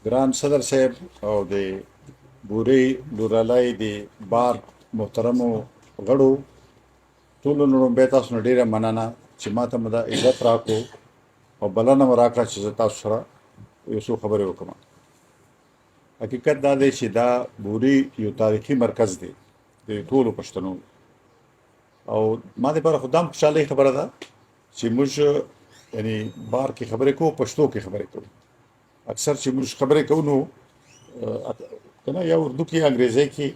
ګران صدر صاحب او د بورې لورالای د بار محترمو غړو، ټولو نه لومړی تاسو نه ډېره مننه چې ما ته مو دا عزت راکړو او بلنه مو راکړه چې زه تاسو سره یو څو خبرې وکړم. حقیقت دا دی چې دا بوري یو تاریخي مرکز دی د ټولو پښتنو، او ما دپاره خو دا هم خوشحالۍ خبره ده چې موږ یعنی بار کې خبرې کوو، پښتو کې خبرې کوو. اکثر چې موږ خبرې کوو نو که نه یا اردو کې یا انګریزۍ کې،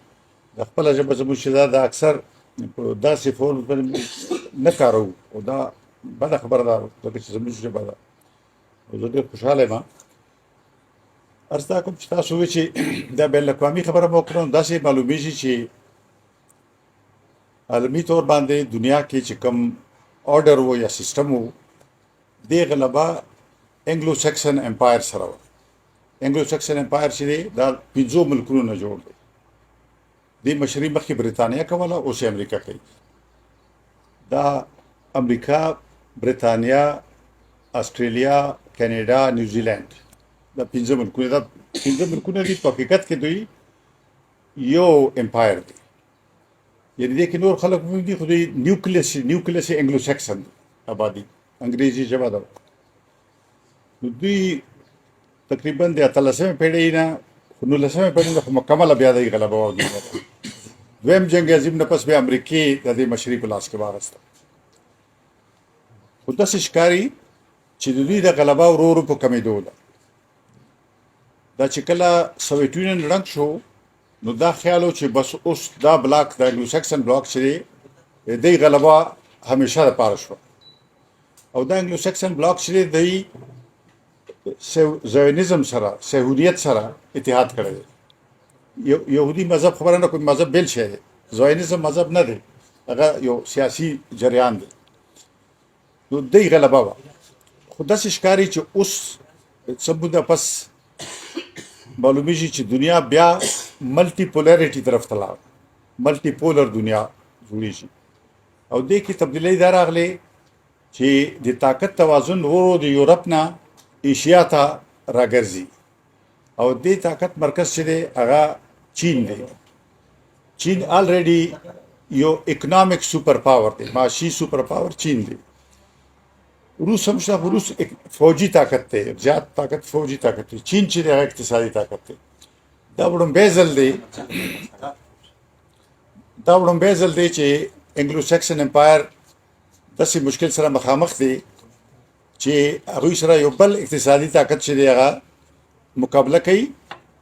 د خپله ژبه زموږ چې ده دا اکثر په داسې فورم باندې نه کاروو، او دا بده خبره ده ځکه چې زموږ ژبه ده. او زه ډېر خوشحاله یم. عرض دا کوم چې تاسو وی چې دا بین الاقوامي خبره مو وکړه، نو داسې معلومیږي چې عالمي طور باندې دنیا کې چې کوم آرډر وو یا سیستم وو، دې غلبه انګلو سیکسن امپایر سره وه. انګلو سیکسن امپایر چې دی دا پنځو ملکونو نه جوړ دی. دې مشري مخکې بریتانیا کوله، اوس یې امریکا کوي. دا امریکا، بریتانیا، استرالیا، کاناډا، نیوزیلند، دا پنځه ملکونه، دا پنځه ملکونه دي. په حقیقت کې دوی یو امپایر دی، یعنی دې کې نور خلک هم دي، خو دوی نیوکلیس انګلو سیکسن دی، آبادي انګریزي ژبه ده. نو دوی تقریبا د 18مې پېړۍ نه، خو 19مې پېړۍ نه خو مکمله بیا دی غلبه وه. دویم جنګ عظیم نه پس بیا امریکې د دې مشري په لاس کې واغسته، خو داسې ښکاري چې د دوی د غلبه ورو ورو په کمېدو ده. دا چې کله سویټ یونین ړنګ شو، نو دا خیال و چې بس اوس دا بلاک، د انګلو سیکسن بلاک چې دی، دی غلبه همیشه لپاره شوه. او دا انګلو سیکسن بلاک چې دی، دی زایونیزم سره، صهیونیت سره اتحاد کړی دی. یهودي مذهب خبره نه کوم، مذهب بل شی دی، زایونیزم مذهب نه دی، هغه یو سیاسي جریان دی. نو دی غلبه وه، خو داسې ښکاري چې اوس څه موده پس معلومیږي چې دنیا بیا ملټي پولریټي طرف ته لاړه، ملټي پولر دنیا جوړیږي. او دې کې تبدیلۍ دا راغلې چې د طاقت توازن ورو د یورپ نه ایشیا ته راګرځي، او دې طاقت مرکز چې دی هغه چین دی. چین الریډي یو اکونومیک سپر پاور دی، معاشي سپر پاور چین دی. روس هم شته، خو روس فوجي طاقت دی، زیات طاقت فوجي طاقت دی. چین چې دی هغه اقتصادي طاقت دی. دا وړومبی ځل دی چې انګلو سیکسن امپایر داسې مشکل سره مخامخ دی چې هغوی سره یو بل اقتصادي طاقت چې دی هغه مقابله کوي،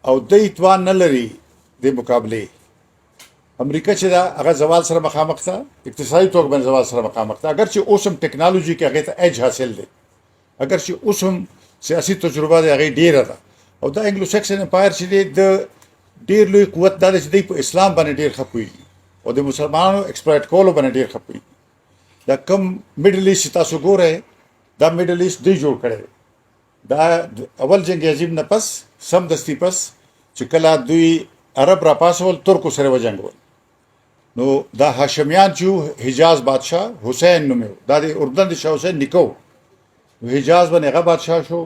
او دی توان نه لري د مقابلې. امریکا چې دا هغه زوال سره مخامخ ده، اقتصادي توګه باندې زوال سره مخامخ ده، اگر چې اوس هم ټکنالوژي کې هغې ته ایج حاصل دی، اگر چې اوس هم سیاسي تجربه د هغې ډېره ده. او دا انګلو سیکسن امپایر چې دی د ډېر لوی قوت دا دی چې دی په اسلام باندې ډېر ښه پوهېږي او د مسلمانانو ایکسپلویټ کولو باندې ډېر ښه پوهېږي. دا کم میډل ایست چې تاسو ګورئ، دا میډل ایست دوی جوړ کړی دی. دا اول جنگ عظیم نه پس سمدستي پس چې کله دوی عرب را پاسول، ترکو سره وجنګول، نو دا هاشمیان چې حجاز بادشاه حسین نومې، دا د اردن د شاه حسین نیکه و، حجاز باندې هغه بادشاه شو،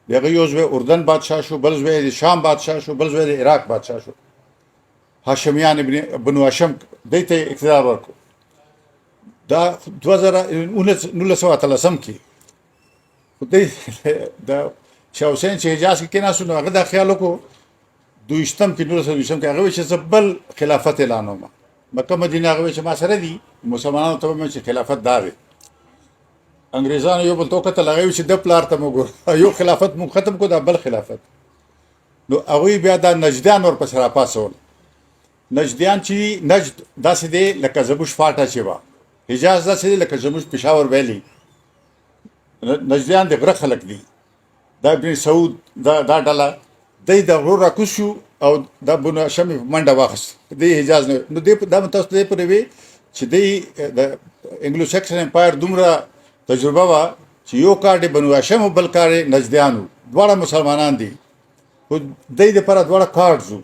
د هغه یو زوی اردن بادشاه شو، بل زوی د شام بادشاه شو، بل زوی د عراق بادشاه شو. هاشمیان ابن بنو هاشم دی ته اقتدار ورکړو. دا 1918 کې خو دی د شاه حسین چې حجاز کې کېناستو، نو هغه دا خیال وکړو دویشتم کې، 1922 کې هغه وایي چې زه بل خلافت اعلانوم. مکه مدینه هغه وایي چې ما سره دي، مسلمانانو ته وایي چې خلافت دا دی. انګریزانو یو بل ته وکتل، هغه وایي چې د پلار ته مو ګور، یو خلافت مو ختم کړو، دا بل خلافت. نو هغوی بیا دا نجدیان ورپسې راپاڅول. نجدیان چې نجد داسې دی لکه زموږ فاټا چې وه، حجاز داسې دی لکه زموږ پېښور ویلي. نجدیان د غره خلک دي. دا ابن سعود دا ډله دی د غرو راکوز شو او دا بنو هاشم یې په منډه واخیست دی حجاز نه. نو دی دا تاسو ته پورې وی چې دی د انګلو سیکسن امپایر دومره تجربه وه چې یو کار دی بنو هاشم او بل کار یې نجدیان وو، دواړه مسلمانان دي، خو دی دپاره دواړه کارډز وو.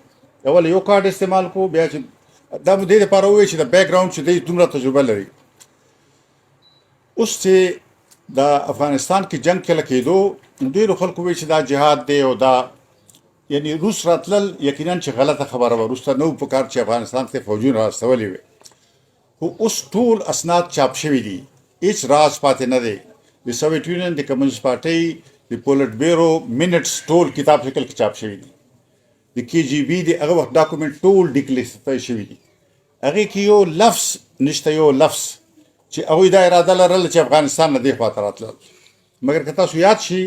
اول یو کارډ استعمال کو، بیا چې دا مو دې دپاره وویل چې د بیک ګراوند چې دی دومره تجربه لري. اوس چې د افغانستان کې جنگ کله کېدو، ډېرو خلکو ویل چې دا جهاد دی او دا یعنی روس راتلل یقینا چې غلطه خبره وه، روس ته نه و پکار چې افغانستان ته فوجونه راستولي وي. خو اوس ټول اسناد چاپ شوي دي، هیڅ راز پاتې نه دی. د سوویت یونین د کمونست پارټۍ د پولټ بیرو منټس ټول کتاب شکل کې چاپ شوي دي، د کی جی بي د هغه وخت ډاکومنټ ټول ډیکلیسفای شوي دي. هغې کې یو لفظ نشته، یو لفظ چې هغوی دا اراده لرله چې افغانستان له دې خوا ته راتلل. مګر که تاسو یاد شي،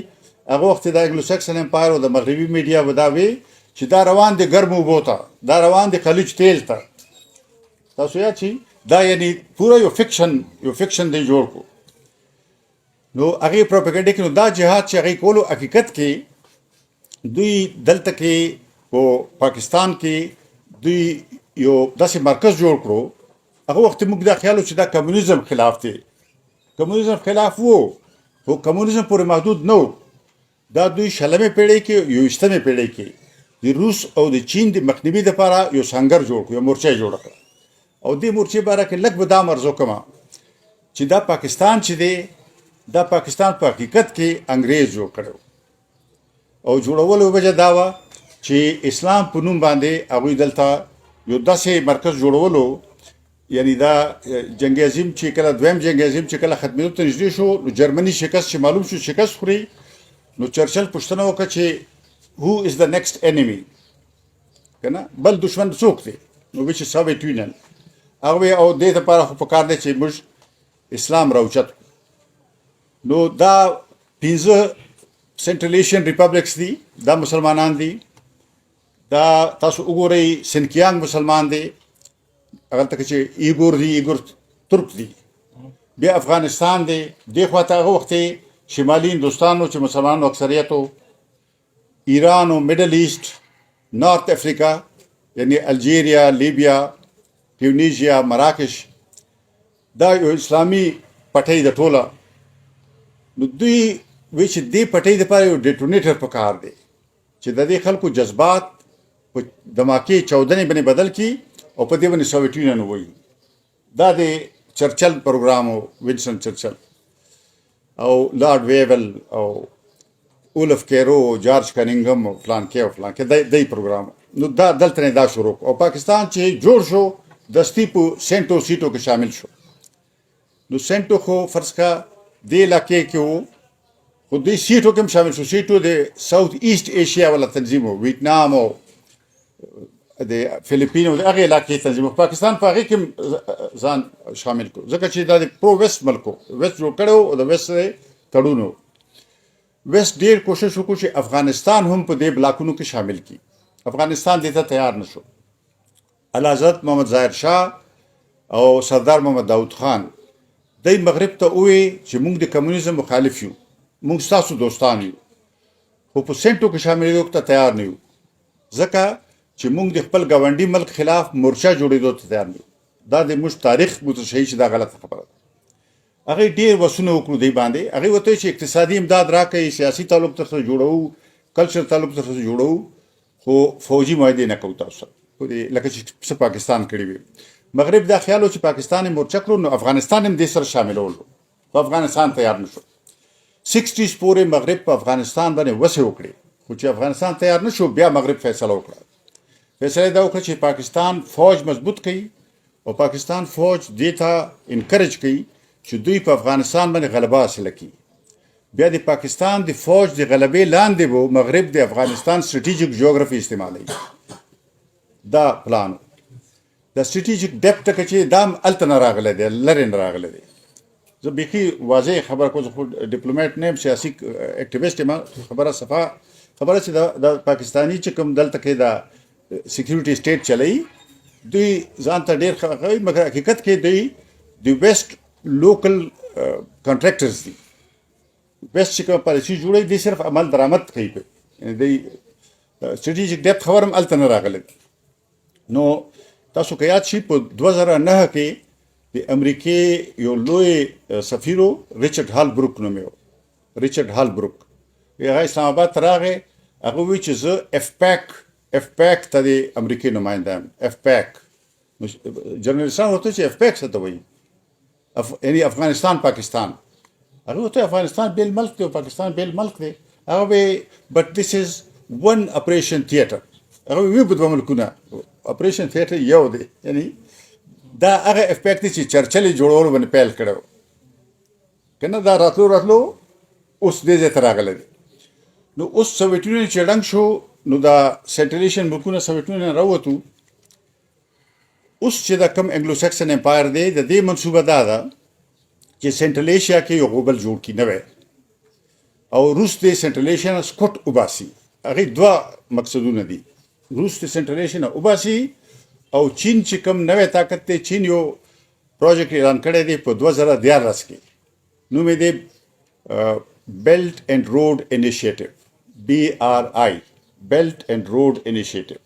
هغه وخت د انګلو سکسن امپایر او د مغربي میډیا به دا وی چې دا روان دي ګرمو اوبو ته، دا روان دي خلیج تیل ته. تاسو یاد شي، دا یعنی پوره یو فکشن دی جوړ کو. نو هغه پروپاګاندا کې، نو دا جهاد چې هغه کولو، حقیقت کې دوی دلته کې په پاکستان کې دوی یو داسې مرکز جوړ کړو. هغه وخت موږ دا خیال چې دا کمونیزم خلاف دی، کمونیزم خلاف وو، خو کمونیزم پورې محدود نه و. دا دوی 20مې پیړۍ کې، 21مې پیړۍ کې د روس او د چین د مخنیوي لپاره یو سنګر جوړ کړ، یو مورچه جوړه کړه. او دې مورچې باره کې لږ به دا عرض وکړم چې دا پاکستان چې دی، دا پاکستان په حقیقت کې انګریز جوړ کړو، او جوړولو وجه دا وه چې اسلام په نوم باندې هغوی دلته یو داسې مرکز جوړولو. یعنی دا جنگ عظیم چې کله، دویم جنگ عظیم چې کله ختمېدو ته نږدې شو، نو جرمني شکست چې معلوم شو شکست خوري، نو چرچل پوښتنه وکړه چې who is the next enemy، کنه بل دشمن څوک دی؟ نو وی چې سوویت یونین. هغه او دې لپاره خو پکار دی چې موږ اسلام راوچت. نو دا پنځه Central Asian Republics دي، دا مسلمانان دي. دا تاسو وګورئ، سنکیانګ مسلمان دی، هغه ته چې ایګور دي، ایګور ترک دي. بیا افغانستان دی، دی خواته هغه وخت شمالي هندوستان چې مسلمانانو اکثریت، ایران او Middle East، North Africa یعنی الجیریا، لیبیا، ټیونیزیا، مراکش، دا یو اسلامي پټۍ د ټوله. نو دوی وی چې دې پټۍ لپاره یو detonator پکار دی چې د دې خلکو جذبات په دماکې چاودنې باندې بدل کی او په دې باندې سوویت یونین وایي. دا د چرچل پروګرام، وینسټن چرچل او لارډ ویول او اولف کیرو، جارج کننګم او فلان کې او فلان کې، د دې پروګرام. نو دا دلته نه دا شروع او پاکستان چې جوړ شو، دستی په سینټو سیټو کې شامل شو. نو سینټو خو فرض کا دې علاقې کې وو، خو دې سیټو کې هم شامل شو. سیټو د South East Asia ولا تنظیم وو، ویتنام او د فلیپین او د هغې علاقې تنظیم وو. پاکستان په هغې کې ځان شامل کړو، ځکه چې دا د پرو ویست ملک و، ویست جوړ کړی او د ویست سره تړون و. ویست ډیر کوشش وکړو چې افغانستان هم په دې بلاکونو کې شامل کړي. افغانستان دې ته تیار نشو. اعلیحضرت محمد ظاهر شاه او سردار محمد داود خان دی مغرب ته ووی چې موږ د کمونیزم مخالف یو، موږ ستاسو دوستان یو، خو په سینټو کې شاملېدو ته تیار نه یو، ځکه چې موږ د خپل ګاونډي ملک خلاف مورچه جوړېدو ته تیار نه یو. دا د موږ تاریخ متشهي چې دا غلطه خبره ده. هغه ډیر وسونه وکړو دی باندې. هغه وته چې اقتصادي امداد راکړي، سیاسي تعلق تر سره جوړو، کلچر تعلق تر سره جوړو، خو فوجي معاهده نه کوو تاسو په دې، لکه چې څه پاکستان کړی وي. مغرب دا خیال و چې پاکستان یې مورچه کړو، نو افغانستان هم دې سره شاملولو، خو افغانستان تیار نشو. 60s پورې مغرب په افغانستان باندې وسه وکړي، خو چې افغانستان تیار نشو، بیا مغرب فیصله وکړه. فیصله دا وکړه چې پاکستان فوج مضبوط کړي او پاکستان فوج دې ته encourage کړي چې دوی په افغانستان باندې غلبه حاصله کړي. بیا د پاکستان د فوج د غلبې لاندې وو مغرب د افغانستان strategic geography استعمالوي. دا پلان، د strategic depth ټکی چې دا هلته نه راغلی دی، لرې نه راغلی دی. زه بیخي واضح خبره کوم، خو ډیپلوماټ نه یم، سیاسي activist یم. خبره صفا خبره چې د پاکستاني چې کوم دلته کې دا security state چلوي، دوی ځان ته ډېر ښه کوي، مګر حقیقت کې دوی د West local contractors دي. ویست چې کوم پالیسي جوړوي، دوی صرف عمل درآمد کوي پرې. یعنی دوی strategic depth خبر هم هلته نه راغلی. نو تاسو که یاد شي، په 2009 کې د امریکې یو لوی سفیر و، ریچارډ هالبروک نومې و، ریچارډ هالبروک، هغه اسلام آباد ته راغی. هغه وویل چې زه اف پیک ته د امریکې نماینده یم، اف پیک. جرنالستان ورته چې اف پیک څه ته وایي؟ یعنی افغانستان، پاکستان. هغه ورته افغانستان بیل ملک دی او پاکستان بیل ملک دی. هغه وی but this is ون اپریشن تھیټر. هغه وی په دوه ملکونه اپریشن تھیټر یو دی، یعنی دا هغه افیکټ دی چې چرچل جوړولو باندې پیل کړو کنه، دا راتلو راتلو اوس دې ځای ته راغلی دی. نو اوس سوویت یونین چې ړنګ شو، نو دا سنټرل ایشین ملکونه سوویت یونین راووتو. اوس چې دا کوم انګلو سیکسن امپایر دی، د دې منصوبه دا ده چې سنټرل ایشیا کې یو غوبل جوړ کړي نوی، او روس دې سنټرل ایشیا نه سکوټ وباسي. هغې دوه مقصدونه دي، روس دې سنټرل ایشیا نه وباسي او چین چې کوم نوی طاقت دی، چین یو پروجیکټ اعلان کړی دی په 2013 کې، نوم یې دی بیلټ اینډ روډ انیشیټیو، بی آر آی، بیلټ اینډ روډ انیشیټیو.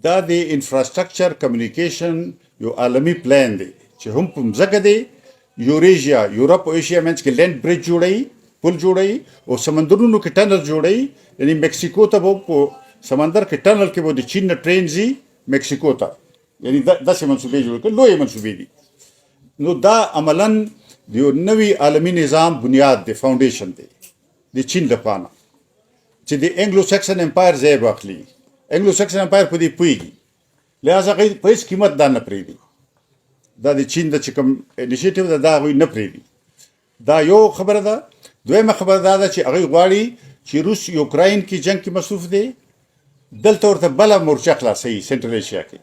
دا د انفراسټرکچر کمیونیکیشن یو عالمي پلان دی چې هم په مځکه دی، یوریژیا، یورپ او ایشیا منځ کې لینډ بریج جوړوي، پل جوړوي، او سمندرونو کې ټنل جوړوي. یعنی مکسیکو ته به په سمندر کې ټنل کې به د چین نه ټرین ځي مکسیکو ته، یعنی داسې منصوبې جوړ کړي، لویې منصوبې دي. نو دا عملاً د یو نوي عالمي نظام بنیاد دی، فاونډیشن دی د چین لپاره چې د انګلو سیکسن امپایر ځای واخلي. انګلو سیکسن امپایر په دې پوهېږي، لهذا هغوی په هېڅ قیمت دا نه پرېږدي. دا د چین د چې کوم انیشیټیو ده، دا هغوی نه پرېږدي. دا یو خبره ده. دویمه خبره دا ده چې هغوی غواړي چې روس یوکراین کې جنگ کې مصروف دی، دلته ورته بله مورچه خلاصوي سنټرل ایشیا کې.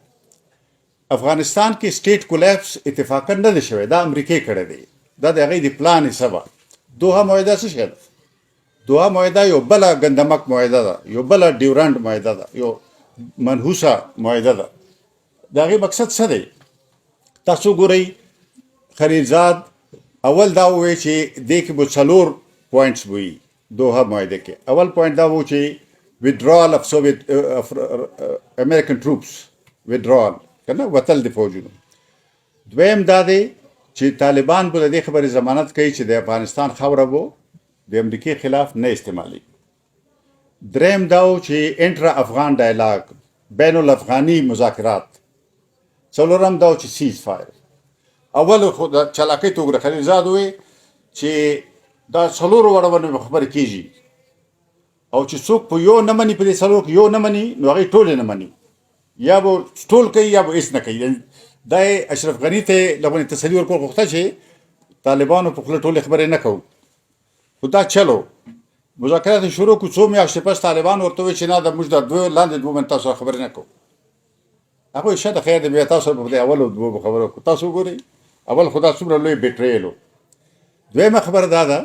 افغانستان کې سټیټ کولیپس اتفاقا نه دی شوی، دا امریکې کړی دی، دا د هغې د پلان حصه وه. دوحه معاهده څه شی ده؟ دوحه معاهده یو بله ګندمک معاهده ده، یو بله ډیورنډ معاهده ده، یو منحوسه معاهده ده. د هغې مقصد څه دی؟ تاسو ګورئ، خلیلزاد اول دا وویل چې دې کې به څلور پوینټس وي دوحه معاهده کې. اول پوینټ دا و چې withdrawal of Soviet of American troops، withdrawal کنه، وتل د فوجونو. دویم دا دی چې طالبان به د دې خبرې ضمانت کوي چې د افغانستان خاوره به د امریکې خلاف نه استعمالي. دریم دا و چې انټرا افغان ډایلاګ، بین الافغاني مذاکرات. څلورم دا و چې سیز فایر. اول خو د چالاکۍ توګه خلیلزاد وویل چې دا څلورو واړه باندې خبرې کېږي، او چې څوک په یو نه مني، په دې څلور کې یو نه مني، نو هغې ټولې نه مني، یا به ټول کوي یا به هېڅ نه کوي. دا یې اشرف غني ته لغونې تسلي ورکول غوښته چې طالبانو په خوله ټولې خبرې نه کوو. خو دا چلو مذاکرات شروع کو، څو میاشتې پس طالبان ورته وویل چې نه، د موږ د دوه لاندې دوه باندې تاسو سره خبرې نه کوو. هغوی ښه د خیر دی، بیا تاسو په دې اولو دوو خبرو کو. تاسو وګورئ، اول خو دا څومره لوی بیټریل و. دویمه خبره دا ده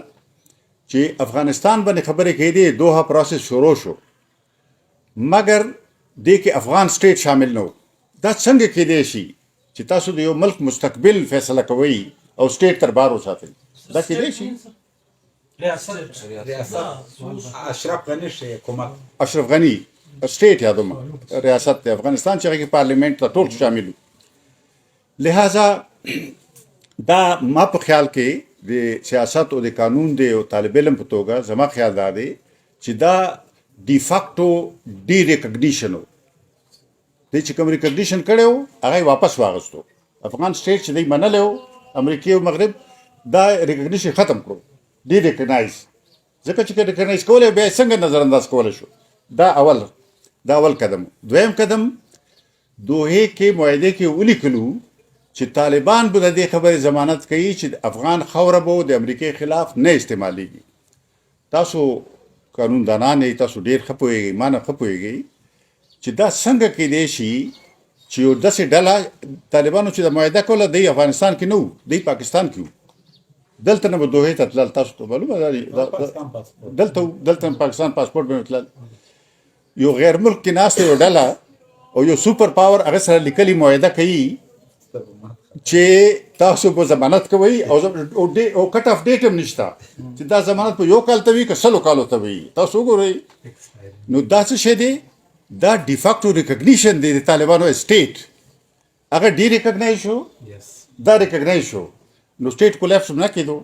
چې افغانستان باندې خبرې کېدې، دوحه پروسس شروع شو، مګر دې کې افغان سټیټ شامل نه و. دا څنګه کېدای شي چې تاسو د یو ملک مستقبل فیصله کوئ او سټیټ تر بار وساتئ؟ دا کېدای شي؟ ریاست. ریاست اشرف غني ښه حکومت. اشرف غني سټیټ یادوم، ریاست دی افغانستان چې هغه کې پارلیمنت ته ټول شامل وو. لہذا دا ما په خیال کې د سیاست او د قانون دی او طالب علم په توګه زما خیال دا دی چې دا ډی فاکټو ډی ریکګنیشن و دی چې کوم ریکګنیشن کړی و، هغه یې واپس واغستو. افغان سټیټ چې دی منلی و امریکې او مغرب، دا ریکګنیشن ختم کړو، ډی ریکګنایز، ځکه چې ریکګنایز کولی بیا یې څنګه نظر انداز کولی شو؟ دا اول قدم. دویم قدم، دوحې کې معاهدې کې ولیکلو چې طالبان به د دې خبرې ضمانت کوي چې د افغان خاوره به د امریکې خلاف نه استعمالیږي. تاسو قانون دانان یئ، تاسو ډیر ښه پوهېږئ، ما نه ښه پوهېږئ چې دا څنګه کېدای شي چې یو داسې ډله، طالبانو چې د معاهده کوله، دی افغانستان کې نه وو، دی پاکستان کې وو، دلته نه به دوحې ته تلل. تاسو ته معلومه ده. دلته دلته پاکستان پاسپورت به تلل. یو غیر ملک کې ناست یو ډله او یو سوپر پاور هغه سره لیکلي معاهده کوي چې تاسو به ضمانت کوئ، او کټ اف ډیټ هم نشته چې دا ضمانت په یو کال ته وي که 100 کالو ته وي. تاسو وګورئ، نو دا څه شی دی؟ دا ډیفاکټو ریکګنیشن دی د طالبانو سټیټ. هغه ډی ریکګنایز شو، دا ریکګنایز شو، نو سټیټ کولیپس هم نه کېدو.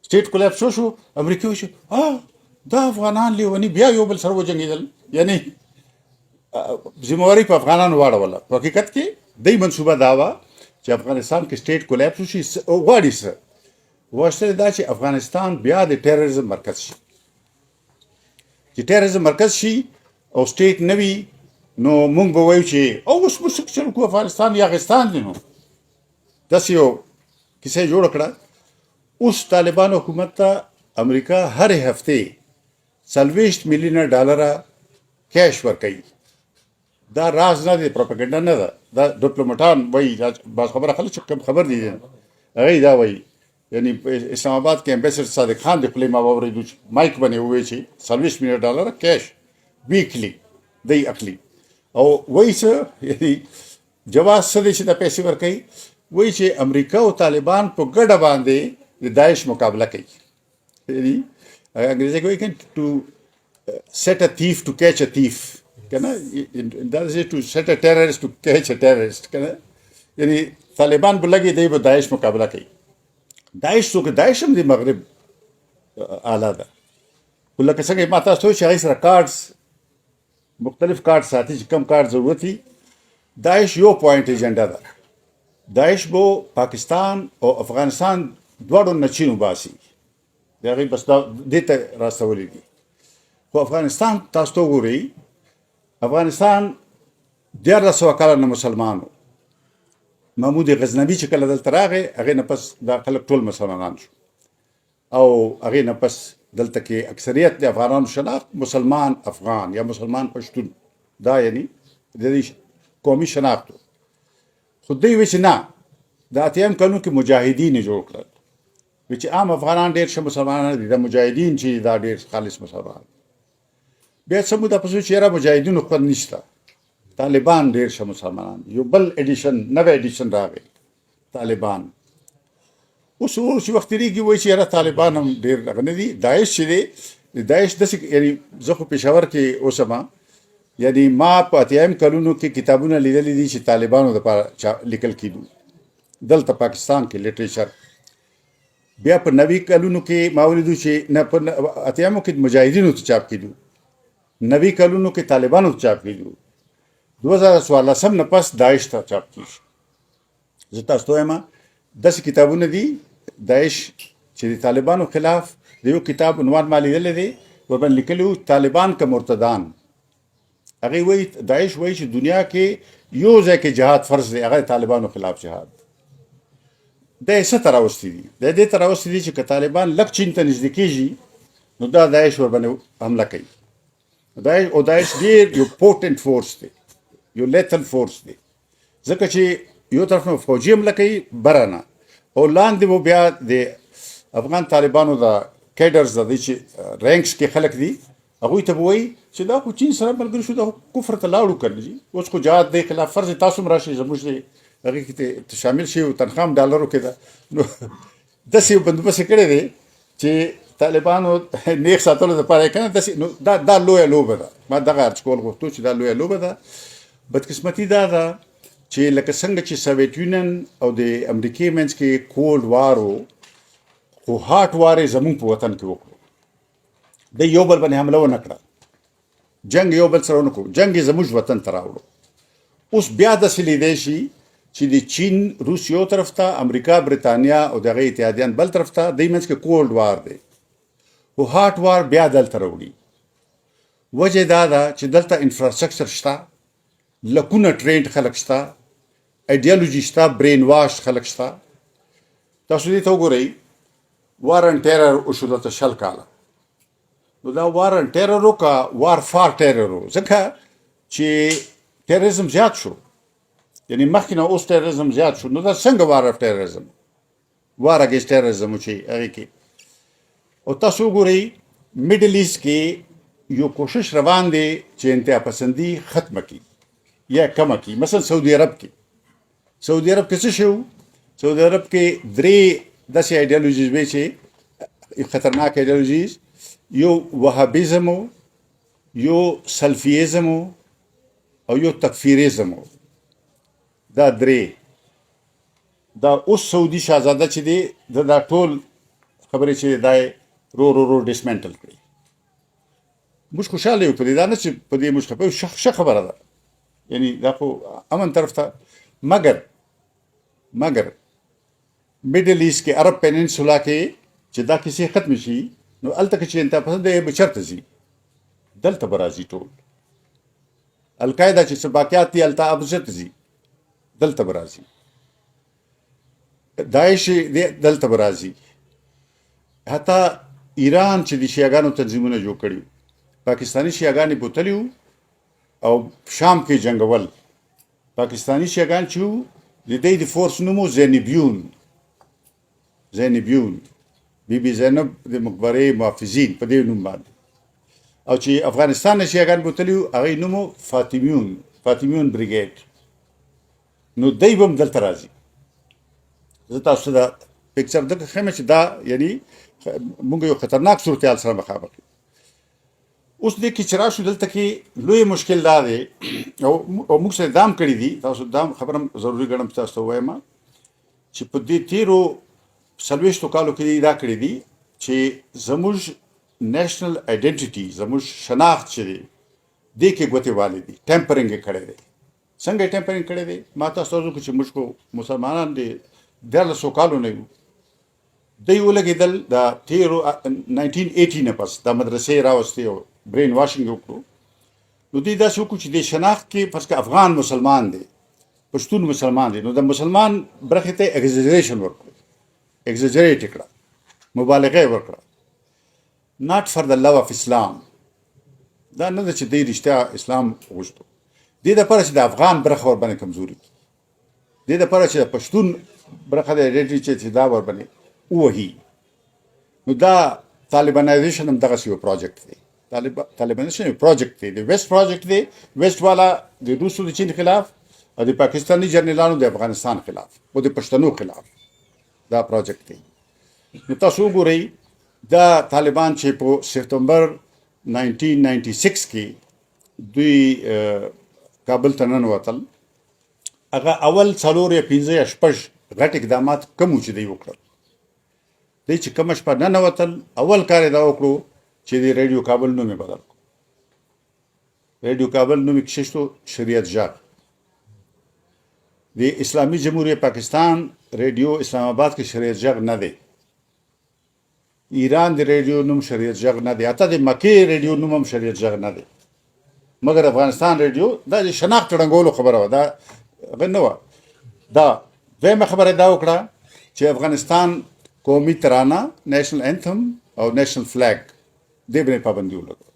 سټیټ کولیپس شو، امریکا وشو دا افغانان لیوني بیا یو بل سره وجنګېدل، یعنی ذمہواری په افغانانو واړوله. په حقیقت کې دی منصوبه دا وه چې افغانستان کې سټیټ کولیپس وشي. غواړي څه؟ غوښتل دا چې افغانستان بیا د ټیرریزم مرکز شي. چې ټیرریزم مرکز شي او سټیټ نه وي، نو مونږ به وایو چې او اوس موږ څه چل کو، افغانستان یاغستان دی. نو داسې یو کیسه جوړه کړه. اوس طالبانو حکومت ته امریکا هر هفته 40 میلیونه ډالر کیش ورکوي. دا راز نه دی، پروپاګاندا نه ده، دا ډیپلوماټان وایي. دا باز خبره خلک چې کوم خبر دي هغه دا وایي. یعنی اسلام آباد کې امبیسډر صادق خان د خپلې ما واورېدو چې مایک باندې وویل چې 40 میلیون ډالر کیش ویکلی دی اخلي. او وایي څه، یعنی جواز څه دی چې دا پیسې ورکوي؟ وایي چې امریکا او طالبان په ګډه باندې د داعش مقابله کوي. یعنی انګریزي کې وایي to set a thief to catch a thief کنه، دا چې to set a terrorist to catch a terrorist کنه. یعنی طالبان به لګي دی به داعش مقابله کوي. داعش څوک؟ داعش هم د مغرب آله ده، خو لکه څنګه ما تاسو ته چې هغې سره کارډز، مختلف کارډ ساتي چې کم کارډ ضرورت وي. داعش یو پوینټ ایجنډا ده. داعش بو پاکستان او افغانستان دواړو نه چین وباسي، د هغې بس دا دې ته راستولي دي. خو افغانستان تاسو ته وګورئ، افغانستان 1300 کاله نه مسلمان و. محمود غزنوي چې کله دلته راغی، هغې نه پس دا خلک ټول مسلمانان شو، او هغې نه پس دلته کې اکثریت د افغانانو شناخت مسلمان افغان یا مسلمان پښتون، دا یعنی د دې قومي شناخت و. خو دوی وی چې نه، د اتیم کلونو کې مجاهدین یې جوړ کړل، وی چې عام افغانان ډېر ښه مسلمانان دي، دا مجاهدین چې دا ډېر خالص مسلمان. بیا څه موده پس چې یاره مجاهدینو خوند نشته، طالبان ډېر ښه مسلمانان دي. یو بل ایډیشن، نوی ایډیشن راغی، طالبان. اوس اوس چې وخت تېرېږي وایي چې یاره طالبان هم ډېر هغه نه دي. داعش چې دی، داعش داسې، یعنی زه خو پېښور کې اوسم، یعنی ما په اتیایم کلونو کې کتابونه لیدلي دي چې طالبانو دپاره لیکل کېدو دلته پاکستان کې لټریچر. بیا په 90 کلونو کې ما ولیدو چې نه، په اتیامو کې مجاهدینو ته چاپ کېدو، 90 کلونو کې طالبانو ته چاپ کېدو، 2014 نه پس داعش ته چاپ کېږي. زه تاسو ته وایم داسې کتابونه دي داعش چې د طالبانو خلاف. د یو کتاب عنوان ما لیدلی دی، ورباندې لیکلي وو طالبان که مرتدان. هغې وایي، داعش وایي چې دنیا کې یو ځای کې جهاد فرض دی، هغه طالبانو خلاف جهاد. دا یې څه ته راوستي دي؟ دا دې ته راوستي دي چې که طالبان لږ چین ته نږدې کېږي نو دا داعش ورباندې حمله کوي. داعش، او داعش ډېر یو پوټنټ فورس دی، یو لیتل فورس دی، ځکه چې یو طرف نه فوجي حمله کوي بره نه، او لاندې مو بیا د افغان طالبانو د کیډرز د دې چې رینکس کې خلک دي، هغوی ته به وایي چې دا خو چین سره ملګري شو، دا خو کفر ته لاړو که نه جي، اوس خو جهاد دی خلاف فرض، تاسو هم راشئ زموږ دی هغې کې ته شامل شئ او تنخوا هم ډالرو کې ده. نو داسې یو بندوبست یې کړی دی چې طالبانو نیغ ساتلو دپاره یې که نه داسې. نو دا لویه لوبه ده. ما دغه عرض کول غوښتو چې دا لویه لوبه ده. بدقسمتي دا ده چې لکه څنګه چې سویت یونین او د امریکې منځ کې کولډ وار و، خو هاټ وار یې زموږ په وطن کې وکړو. د یو بل باندې حمله ونه کړه، جنگ یو بل سره ونه کړو، جنگ یې زموږ وطن ته راوړو. اوس بیا داسې لیدی شي چې د چین روس یو طرف ته، امریکا بریتانیا او دغه اتحادیان بل طرف ته، د منځ کې کولډ وار دی، خو هاټ وار بیا دلته راوړي. وجه دا ده چې دلته انفراسټرکچر شته، لکونه ټرینډ خلک شته، ایډیالوژي شته، برین واش خلک شته. تاسو دې ته وګورئ، وار ان ټیرر وشو دلته 20 کاله. نو دا وار ان ټیرر و که وار فار ټیرر و؟ ځکه چې ټیرریزم زیات شو، یعنی مخکې نه اوس ټیرریزم زیات شو. نو دا څنګه وار اف ټیرریزم، وار اګینسټ ټیرریزم چې هغې کې. او تاسو وګورئ میډل ایست کې یو کوشش روان دی چې انتها پسندي ختمه کړي یا کمه کړي. مثلا سعودي عرب کې، سعودي عرب کې څه شو؟ سعودي عرب کې درې داسې ایډیالوژیز وې چې خطرناک ایډیالوژیز، یو وهابیزم، یو سلفیزم او یو تکفیریزم. دا درې. دا اوس سعودي شاهزاده چې دی، دا ټول خبرې چې دا رو رو رو ډیسمنټل کړي. موږ خوشاله یو په دې، دا نه چې په دې موږ خفه یو، ښه خبره ده، یعنی دا خو امن طرف ته. مګر میډل ایست کې، عرب پیننسولا کې چې دا کیسې ختم شي، نو هلته کې چې انتها پسند دی به چېرته ځي؟ دلته به راځي ټول. القاعده چې څه باقیات دي هلته ابزت ځي، دلته به راځي. داعش دلته به راځي. حتی ایران چې د شیعاګانو تنظیمونه جوړ کړي، پاکستاني شیعاګان یې بوتلي وو او شام کې جنګول. پاکستاني شیعاګان چې وو، د دوی د فورس نوم و زینبیون، زینبیون، بی بی زینب د مقبرې محافظین په دې نوم باندې. او چې افغانستان نه شیعاګان بوتلي وو، هغې نوم و فاطمیون، فاطمیون بریګیډ. نو دی به هم دلته راځي. زه تاسو ته دا پکچر دلته ښیم چې دا یعنی موږ یو خطرناک صورتحال سره مخامخ یو. اوس دې کې چې راشو، دلته کې لوی مشکل دا دی، او موږ سره دام کړی دي، تاسو دام خبرم ضروري ګڼم چې تاسو ته ووایم چې په دې تیرو 40 کالو کې دا کړی دي چې زموږ نېشنل ایډنټیټي، زموږ شناخت چې دی، دې کې ګوتې والي دي، ټمپرینګ یې کړی دی. څنګه یې ټمپرینګ کړی دی؟ ما تاسو ته وکړو چې موږ خو مسلمانان دي 1300 کالو نه یو. دوی ولګېدل د تیرو 1980 نه پس د مدرسې راوستې او برین واشنګ وکړو. نو دوی داسې وکړو چې د شناخت کې فرض که افغان مسلمان دی، پښتون مسلمان دی، نو د مسلمان برخې ته اګزیجریشن ورکړو، اګزیجریټ کړه، مبالغه یې ورکړه، not for the love of Islam. دا نه ده چې دوی رښتیا اسلام غوښتو، دې دپاره چې د افغان برخه ورباندې کمزوري کړي، دې دپاره چې د پښتون برخه د ایډنټي چې دا ورباندې ووهي. نو دا طالبانایزیشن هم دغسې یو پروجیکټ دی. طالبانایزیشن یو پروجیکټ دی، د ویسټ پروجیکټ دی. ویسټ والا د روس او د چین خلاف او د پاکستاني جنرالانو د افغانستان خلاف او د پښتنو خلاف دا پروجیکټ دی. نو تاسو وګورئ، دا طالبان چې په سپټمبر 1996 کې دوی کابل ته ننوتل، هغه اول څلور یا پنځه یا شپږ غټ اقدامات کوم چې دوی وکړل؟ دوی چې کومه شپه ننوتل، اول کار یې دا وکړو چې د ریډیو کابل نوم یې بدل کړو. ریډیو کابل نوم یې کښېښتو شریعت ژغ. د اسلامي جمهوریت پاکستان ریډیو اسلام آباد کې شریعت ژغ نه دی، ایران د ریډیو نوم شریعت ژغ نه دی، حتی د مکې ریډیو نوم هم شریعت ژغ نه دی، مګر افغانستان ریډیو. دا د شناخت ړنګولو خبره وه، دا هغه نه وه. دا دویمه خبره دا وکړه چې افغانستان قومي ترانه، نېشنل انثم او نېشنل فلیګ، دې باندې پابندي ولګوله،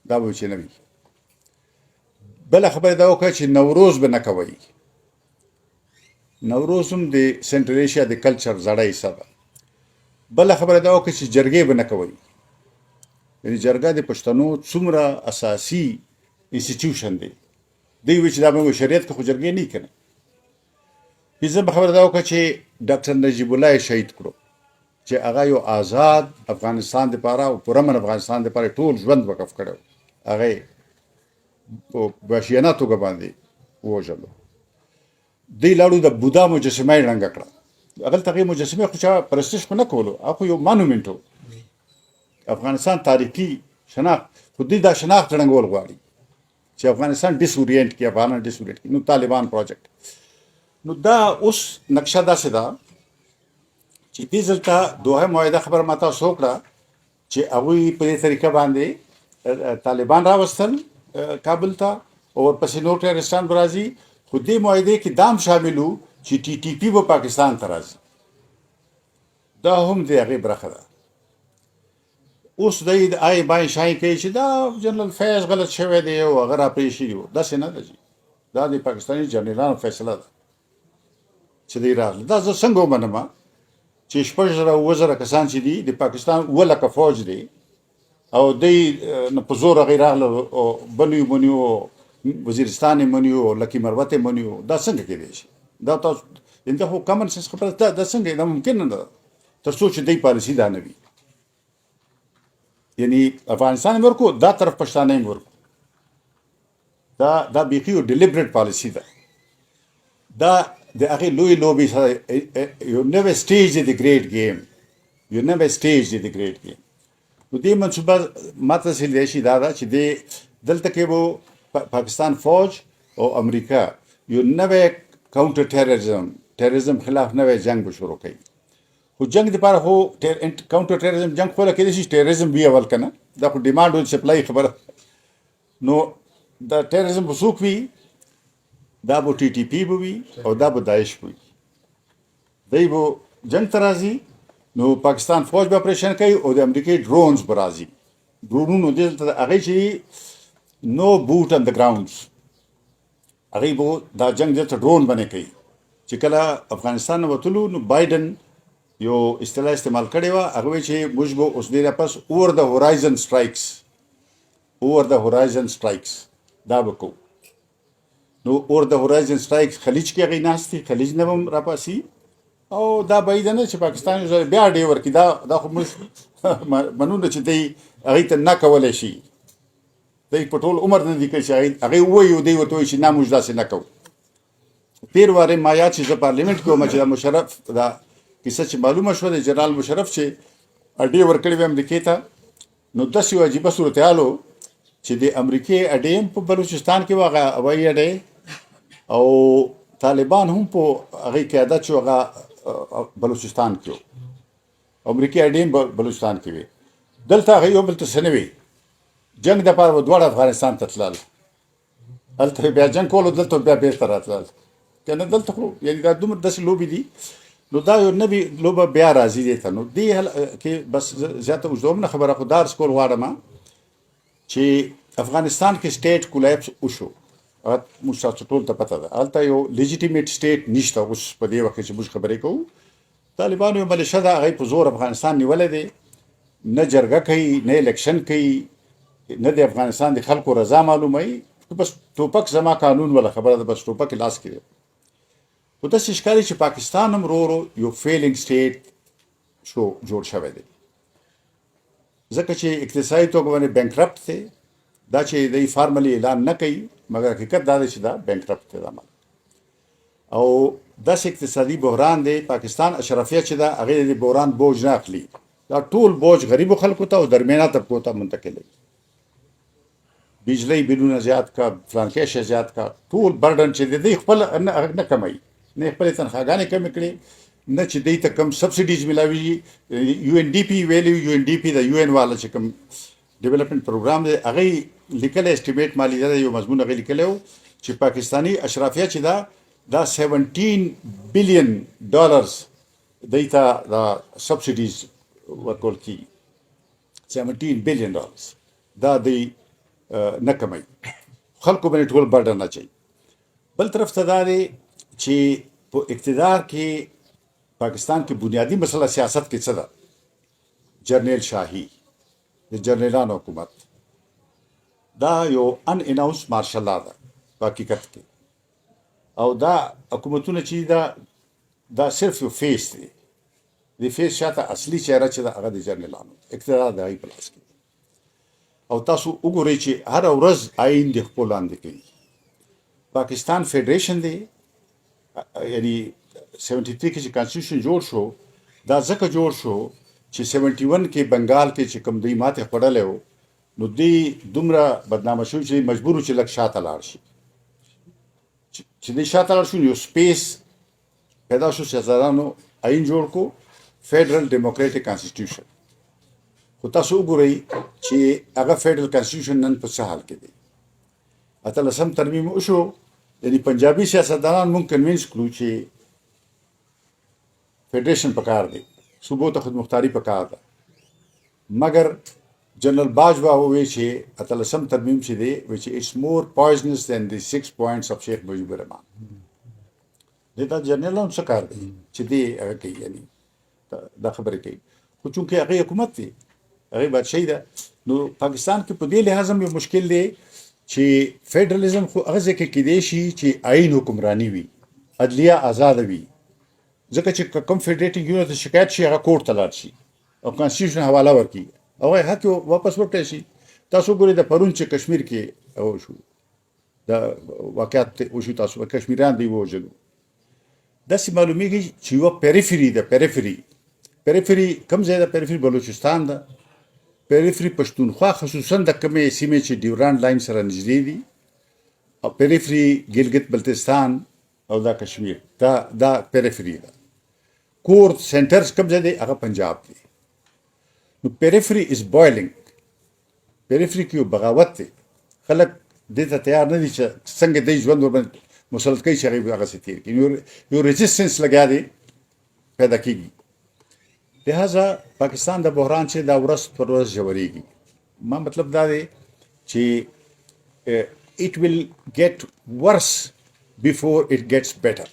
دا به چې نه وي. بله خبره دا وکړه چې نوروز به نه کوئ. نوروز هم د سنټرل ایشیا د کلچر زړه حصه ده. بله خبره دا وکړه چې جرګې به نه کوئ. یعنی جرګه د پښتنو څومره اساسي انسټیټیوشن دی، دوی وی چې دا به شریعت کې خو جرګې نه کنه. پنځمه خبره دا وکړه چې ډاکټر نجیب الله یې شهید کړو، چې هغه یو آزاد افغانستان دپاره او پرامن افغانستان دپاره ټول ژوند وقف کړی، هغه په وحشیانه توګه باندې ووژلو. دوی لاړو د بودا مجسمه یې ړنګه کړه. هغلته هغې مجسمې خو چا پرستش خو نه کولو، هغه خو یو مانومنټ و، افغانستان تاریخي شناخت. خو دوی دا شناخت ړنګول غواړي چې افغانستان ډیس اورینټ کړي، افغانان ډیس اورینټ کړي. نو طالبان پروجیکټ، نو دا اوس نقشه داسې ده چې دې ځل ته دوه معاهده خبره ما تاسو وکړه چې هغوی په دې طریقه باندې طالبان راوستل کابل ته او ورپسې نور ټیرریسټان به راځي. خو دې معاهدې کې دام شامل وو چې ټي ټي پي به پاکستان ته راځي، دا هم د هغې برخه ده. اوس دی د آی بای شای کوي چې دا جنرال فیض غلط شوی دی او هغه را پرې شوي وو. داسې نه ده جي، دا د پاکستاني جنرالانو فیصله ده چې دی راغله. دا زه څنګه ومنم چې 6000، 7000 کسان چې دي، د پاکستان 7 لکه فوج دی، او دی نه په زور هغې راغله او بنو یې ونیو، وزیرستان یې ونیو، لکي مروت یې ونیو؟ دا څنګه کېدای شي؟ دا تاسو دا خو کامن سنس خبره ده. دا څنګه دا ممکن نه ده تر څو چې دی پالیسي دا نه وي؟ یعنی افغانستان یې ورکو، دا طرف پښتانه یې ورکو. دا بیخي یو ډیلیبریټ پالیسي ده. دا د هغې لوی لوبې سره یو نوی سټیج دی، د ګریټ ګیم، یو نوی سټیج دی د ګریټ ګیم. نو دې منصوبه ماته څه لیدای شي دا ده چې دې دلته کې به پاکستان فوج او امریکا یو نوی کاونټر ټیررزم، ټیررزم خلاف نوی جنگ به شروع کوي. خو جنگ دپاره خو کاونټر ټیرریزم جنگ خو کېدای شي ټیرریزم وي اول که نه، دا خو ډیمانډ او سپلای خبره. نو دا ټیرریزم به څوک وي؟ دا به ټي ټي پي به وي او دا به داعش به وي. دی به جنگ ته راځي، نو پاکستان فوج به اپریشن کوي او د امریکې ډرونز به راځي. ډرونونو دلته هغې چې نو بوټ ان د ګراونډز، هغې به دا جنگ دلته ډرون باندې کوي. چې کله افغانستان نه وتلو نو بایډن یو اصطلاح استعمال کړې وه، هغه وایي چې موږ به اوس ډېره پس اوور د هورایزن سټرایکس، اوور د هورایزن سټرایکس دا به کوو. نو اور د هورایزن سټرایک خلیج کې هغوی ناست دي، خلیج نه به هم راپاسي. او دا بعیده نه چې پاکستان یو ځل بیا ډې ورکړي. دا خو موږ منو نه چې دی هغوی ته نه کولی شي. دی په ټول عمر نه دي کړی چې هغوی ووایي او دی ورته وایي چې نه، موږ داسې نه کوو. تیر وارې ما یاد چې زه پارلیمنټ کې وم چې دا مشرف دا کیسه چې معلومه شوه، د جنرال مشرف چې اډې ورکړې وې امریکې ته، نو داسې یو عجیبه صورتحال و چې د امریکې اډې هم په بلوچستان کې وه، هغه هوایي اډې، او طالبان هم په هغې قیادت چې هغه بلوچستان کې و، امریکې اډې هم بلوچستان کې وې. دلته هغه یو بل ته څه نه وي، جنګ دپاره به دواړه افغانستان ته تلل، هلته بیا جنګ کولو، دلته بیا بېرته راتلل. که نه دلته خو یعنی دا دومره داسې لوبې دي. نو دا یو نوې لوبه بیا راځي دې ته. نو دې کې بس زیاته اوږدوم نه خبره، خو دا عرض کول غواړم چې افغانستان کې سټیټ کولیپس وشو، هغه موږ تاسو ټول ته پته ده. هلته یو لیجیټیمیټ سټیټ نشته اوس په دې وخت کې چې موږ خبرې کوو. طالبانو یو ملیشه ده، هغوی په زور افغانستان نیولی دی، نه جرګه کوي، نه الیکشن کوي، نه د افغانستان د خلکو رضا معلوموي. بس ټوپک زما قانون ولا خبره ده، بس ټوپک لاس کې دی. خو داسې ښکاري چې پاکستان هم ورو ورو یو فیلینګ سټیټ شو جوړ شوی دی، ځکه چې اقتصادي توګه باندې بینکرپټ دی. دا چې دی فارملی اعلان نه کوي، مګر حقیقت دا دی چې دا بینکرپټ دی دا ملک، او داسې اقتصادي بحران دی. پاکستان اشرافیه چې ده هغې د بحران بوج نه اخلي، دا ټول بوج غریبو خلکو ته او درمیانه طبقو ته منتقلوي. بجلی بلونه زیات کا، فلانکی شی زیات کا، ټول burden چې دی خپل نه کموي، نه خپلې تنخواګانې کمې کړي، نه چې دی ته کم سبسیډیز ملاویږي. یو این ډي پي ویلي، یو این ډي پي د یو این والا چې کوم ډیولپمنټ پروګرام دی، هغه لیکلی اسټیمیټ مالی ده، یو مضمون هغې لیکلی و چې پاکستاني اشرافیه چې ده دا 17 بلین ډالرز دی ته دا سبسیډیز ورکول کیږي، 17 بلین ډالرز دا دی نه کموي، خلکو باندې ټول burden اچوي. بل طرف ته دا دی چې په اقتدار کې پاکستان کې بنیادي مسله سیاست کې څه ده؟ جرنیل شاهي، د جرنیلانو حکومت. دا یو ان اناونس مارشل لا ده په حقیقت کې، او دا حکومتونه چې دا دا صرف یو face دی، د face شاته اصلي چهره چې ده هغه د جرنیلانو اقتدار د هغوی په لاس کې. او تاسو وګورئ چې هره ورځ آئین د خپل لاندې کوي. پاکستان فدریشن دی، یعنی 73 کې چې constitution جوړ شو، دا ځکه جوړ شو چې 71 کې بنگال کې چې کوم دوی ماته خوړلی و، نو دوی دومره بدنامه شو چې مجبور چې لږ شاته لاړ شي. چې دوی شاته لاړ شو، یو space پیدا شو، سیاستدانو آئین جوړ کو، فدرل ډیموکراټیک constitution. خو تاسو وګورئ چې هغه فدرل constitution نن په څه حال کې دی. اتلسم ترمیم وشو، یعنی پنجابي سیاستدانان مونږ convince کړو چې فدریشن پکار دی، صوبو ته خودمختاري پکار ده، مګر جنرال باجوا ووی چې اتلسم ترمیم چې دی وی چې it's more poisonous than the six points of شیخ مجیب الرحمان. دې دا جنرالانو څه کار دی چې دی هغه کوي، یعنی دا خبرې کوي، خو چونکې هغه حکومت دی، هغه بادشاهي ده. نو پاکستان کې په دې لحاظ هم یو مشکل دی چې فدرالیزم خو هغه ځای کې کېدای شي چې آئین حکمراني وي، عدلیه آزاده وي، ځکه چې کوم federating union ته شکایت شي هغه کورټ ته لاړ شي او constitution حواله ورکړي او هغه حق واپس ورکړی شي. تاسو ګورئ د پرون چې کشمیر کې وشو، د واقعیت وشو، تاسو کشمیریان دی ووژلو، داسې معلومیږي چې یوه periphery ده. Periphery کوم ځای ده؟ periphery بلوچستان ده، periphery پښتونخوا، خصوصا د کومې سیمې چې ډیورنډ لاین سره نږدې دي، او periphery ګلګت بلتستان او دا کشمیر، دا periphery ده. کور سنټرز کوم ځای دی؟ هغه پنجاب دی. نو periphery is boiling، periphery کې یو بغاوت دی. خلک دې ته تیار نه دي چې څنګه دی ژوند ورباندې مسلط کوي چې هغوی هغسې تېر کړي. یو resistance لګیا دی پیدا کېږي. لہذا پاکستان د بحران چې دا ورځ پر ورځ ژورېږي. ما مطلب دا دی چې it will get worse before it gets better.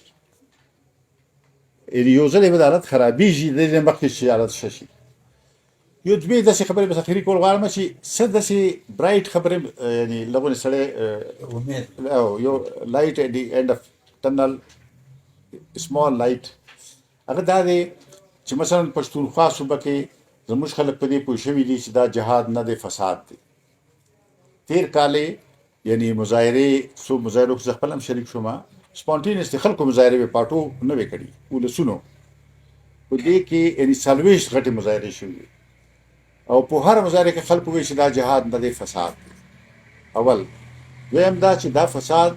یعنی یو ځل به د حالت خرابېږي د دې مخکې چې حالت ښه شي. یو دوې داسې خبرې بس اخري کول غواړم چې څه داسې bright خبرې، یعنی لغونې سړی امید. او یو light at the end of tunnel، small light، هغه دا دی چې مثلا پښتونخوا صوبه کې زموږ خلک په دې پوه شوي دي چې دا جهاد نه دی، فساد دی. تیر کال یعنی مظاهرې، څو مظاهرو کې زه خپل هم شریک شوم، spontaneous خلکو مظاهرې وې، پارټو نه وې کړي، ولسونو. په دې کې یعنی 40 غټې مظاهرې شوې وې او په هر مظاهره کې خلکو وی چې دا جهاد نه دی، فساد دی. اول. دویم دا چې دا فساد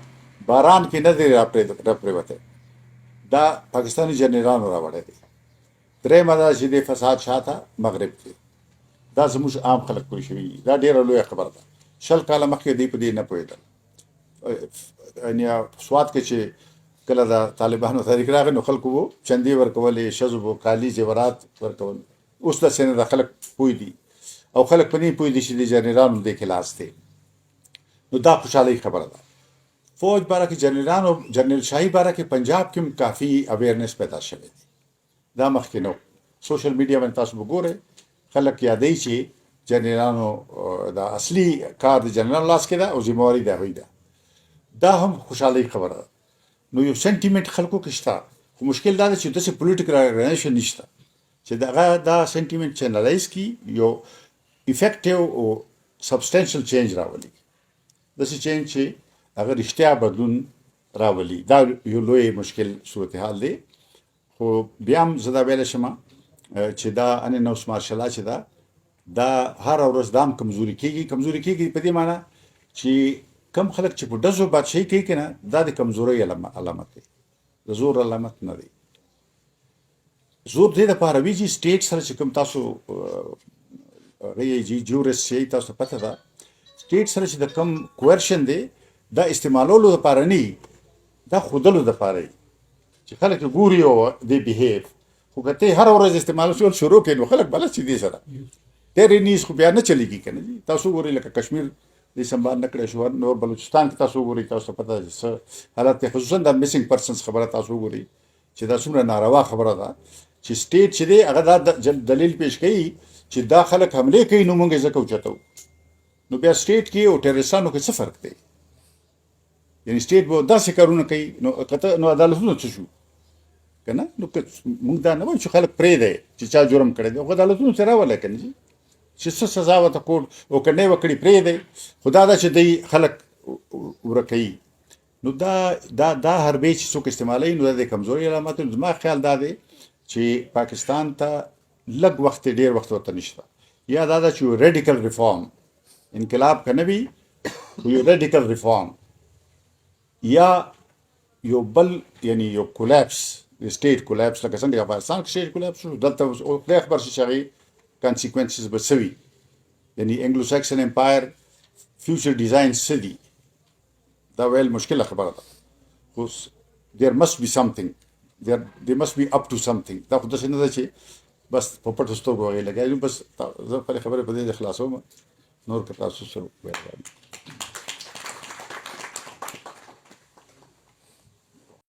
باران کې نه دی راپرېوتی، دا پاکستاني جنرالانو راوړی دی. درېیمه دا چې د فساد شاته مغرب دی. دا زموږ عام خلک پوه شوي دي. دا ډېره لویه خبره ده. 20 کاله مخکې دوی په دې نه پوهېدل. یعنی سوات کې چې کله د طالبانو تحریک راغی نو خلکو وو چندې ورکولې، ښځو به کالي زیورات ورکول. اوس داسې نه ده، خلک پوه دي او خلک په دې پوه دي چې د جنرالانو دې کې لاس دی. نو دا خوشحالۍ خبره ده. فوج باره کې، جنرالانو، جنرال شاهي باره کې پنجاب کې هم کافي awareness پیدا شوی دی. دا مخکې نو social media باندې تاسو وګورئ، خلک یادوي چې جنرالانو دا اصلي کار د جنرال لاس کې ده او ذمہواري د هغوی ده. دا هم خوشحالۍ خبره ده. نو یو sentiment خلکو کې شته، خو مشکل دا دی چې داسې political organization نشته چې دغه دا sentiment channelize کړي، یو effective او substantial change راولي، داسې change چې هغه رښتیا بدلون راولي. دا یو لوی مشکل صورتحال دی. خو بیا هم زه دا ویلی شم چې دا unannounced martial law چې ده، دا هره ورځ دام کمزوري کیږي. کمزوري کیږي په دې معنی چې کم خلک چې په ډزو بادشاهي کوي که نه، دا د کمزورۍ علامت دی، د زور علامت نه دی. زور دې دپاره وي چې state سره چې کوم تاسو هغه یې جی jurist یې، تاسو ته پته ده، state سره چې د کوم coercion دی، دا استعمالولو دپاره نه، دا ښودلو دپاره وي چې خلک یې ګوري او they behave. خو که ته هره ورځ استعمال شول شروع کړې نو خلک بلد شي دې سره. ټیرینیز خو بیا نه چلیږي که نه جي؟ تاسو وګورئ لکه کشمیر دې سنبال نه کړی شو، نور بلوچستان کې تاسو وګورئ، تاسو ته پته ده چې څه حالت دی. خصوصا دا missing persons خبره تاسو وګورئ چې دا څومره ناروا خبره ده چې state چې دی هغه دا دلیل پیش کوي چې دا خلک حملې کوي نو موږ یې ځکه اوچتوو. نو بیا state کې او ټیرریستانو کې څه فرق دی؟ یعنی state به داسې کارونه کوي نو کته نو عدالتونه څه شو که نه؟ نو که موږ دا نه وایو چې خلک پرېږدی چې چا جرم کړی دی، خو عدالتونو ته راولئ که نه چې څه سزا ورته کور او که نه یې وکړي پرېږدی. خو دا ده چې دوی خلک ورکوي. نو دا حربې چې څوک استعمالوي نو دا د کمزوري علامت دی. زما خیال دا دی چې پاکستان ته لږ وخت دی، ډېر وخت ورته نشته. یا دا ده چې یو radical reform، انقلاب که نه وي خو یو radical reform یا یو بل یعنی یو collapse، state collapse، لکه څنګه افغانستان کې state collapse شو، دلته اوس خدای خبر شي چې هغې consequences به څه وي. یعنی Anglo Saxon Empire future design څه دي، دا ویل مشکله خبره ده، خو there must be something there، they must be up to something. دا خو داسې نه ده چې بس په پټو سترګو هغې لګیا دي. بس زه خپلې خبرې په دې خلاصوم، نور که تاسو څه ویل غواړئ.